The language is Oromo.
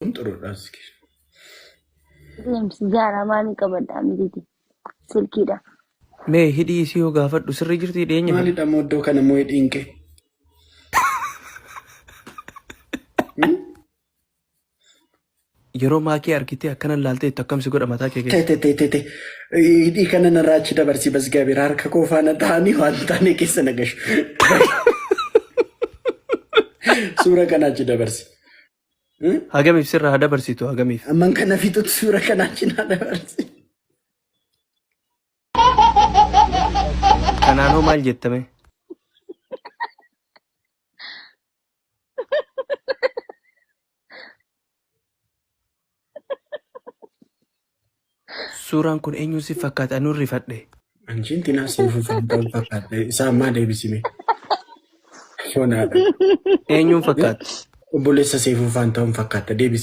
Kun xuruudha. Deemsi jaaraa maalin qabadhaa mitiiti silkiidha. Mee hidhii isii hoo gaafadhu sirrii jirtii dhiyeenya kana. Maalidha immoo iddoo kana immoo hidhiin kee? Yeroo maakii argitee akkana laaltee akkam si godha mataa kee keessa. Te te te te hidhii kana narraa achi dabarsii basgaabira harka koo faana ta'anii waan taane keessa na gashu. Suura kana achi dabarsi. Hagamiif sirraa haa dabarsitu hagamiif. Amman kana fixutti suura kana achi naa dabarsi. Kanaan hoo maal jettame? Suuraan kun eenyuun si fakkaata anuun rifadhe. Anchiin tinaa siifuu fantaan fakkaata. Isaa ammaa deebisime. Fonaadha. Eenyuun fakkaata? Obboleessa seefuu faantahuun fakkaata deebisi.